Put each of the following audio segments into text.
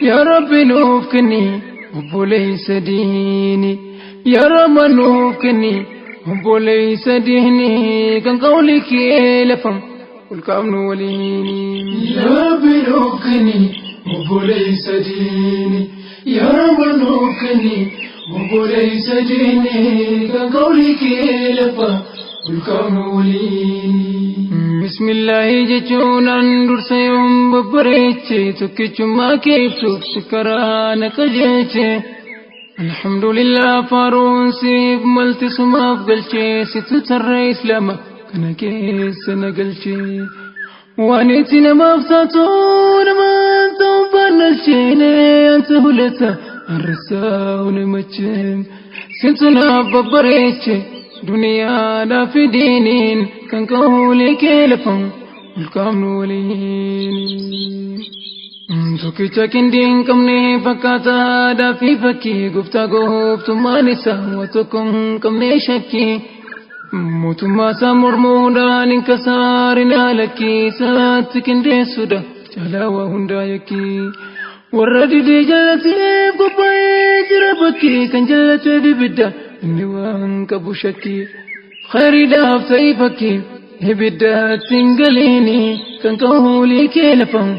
Yaa Rabbi nuuf kenni obboleessa diini. Yaa Rabbi nuuf kenni obboleessa diini kan qawli kee lafa ol kaafnu waliini. Yaa Rabbi nuuf kenni obboleessa diini. Yaa Rabbi nuuf kenni obboleessa diini kan qawli kee lafa ol kaafnu waliini. Bismillaahi jechuun dursa yoom babbareeche tokkichummaa kee ibsuuf si karaa na qajeelche. Alhamdulillah faaruun siif malti sumaaf galchee situ tarree islaama kana keessa na galchee. Waan itti namaaf taatu namaan ta'uu baannalcheene anta hulata harrisaa namachee. Sintu naaf babbareeche duniyaadhaaf diiniin kan qawlee kee lafan ol kaafnu waliin. Tokkicha kindii hin qabne fakkaataadhaa fi fakkii gooftaa gooftummaan isaa waan tokko hin qabne shakkii. Mootummaa isaa mormuudhaan hin kasaarin alakkii isaatti qindeessuudha caalaa waa hundaa yakkii. Warra didee jallateef qophaa'ee jira bakkii kan jallateef ibidda inni waan qabu shakkii. Khayriidhaaf ta'ii fakkii ibiddaatti hin galiini kan qawlii kee lafan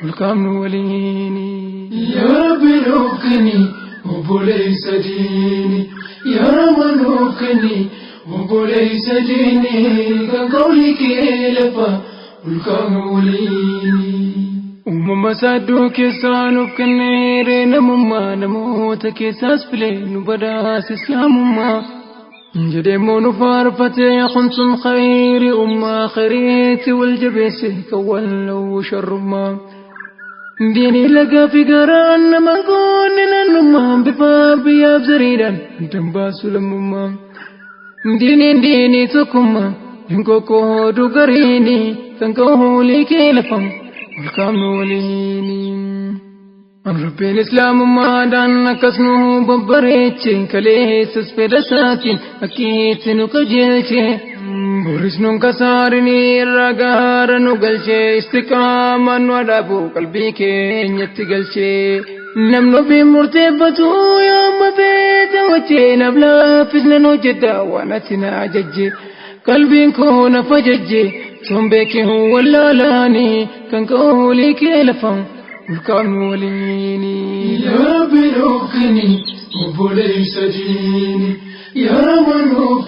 ol kaafnu waliini. Yaa Rabbi nuuf kenni obboleessa diini. Yaa Rabbi nuuf kenni obboleessa diini kan qawlii kee lafa ol kaafnu waliini. Uumama sadduu keessaa nuuf kenneere namummaa namoota keessaas filee nu badhaase islaamummaa. Jedheemmoo nu faarfatee kuntum khayri ummaa khayriitti wal jabeesse kan wallawwu sharrummaa. Diinii lagaa fi garaan nama goonni naannummaa bifa biyyaaf zariidhaan dambaasu lammummaa. Diiniin diinii tokkummaa hin qoqqoodu gariini kan qawlii kee lafan ol kaafnu waliini. Rabbiin islaamummaadhaan akkas nu babbareeche kaleessas fedha isaatiin akkiitti nu qajeelche. Boris nun kasaarinii irraa gaara nu galche istiqaamaan nu adaabu qalbii keenyatti galche. Namni ofiin murteeffatu yooma feete wajjee naaf laaffisne nu hojjedha waan ati na ajajje. Qalbiin koo na fajajje son beekee wallaalaani kan qawlii kee lafan ol kaafnu waliini. Yaa Rabbi nuuf kenni obboleessa diini. Yaa Rabbi nuuf